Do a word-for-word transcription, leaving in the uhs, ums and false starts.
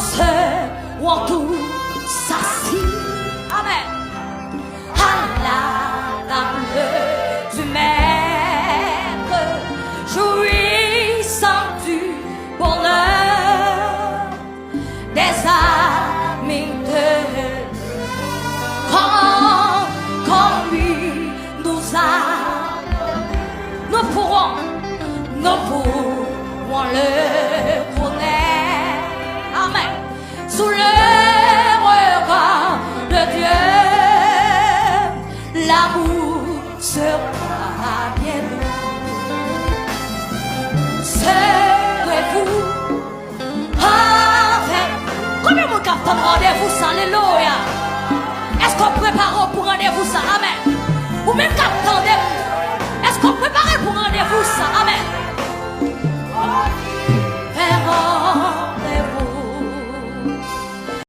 Seront tous assis. Amen. À la table du Maître, jouissant du bonheur des amis de comme, comme lui nous a. Nous pourrons, nous pourrons le connaître. Amen. Sous le regard de Dieu, l'amour sera bien doux. Serrez-vous avec. Konbyen moun k ap tann randevou sa? Alelouya! Èske w prepare w pou randevou sa? Amèn. Ou menm k ap tande m, èske w prepare w pou randevou sa? Amèn.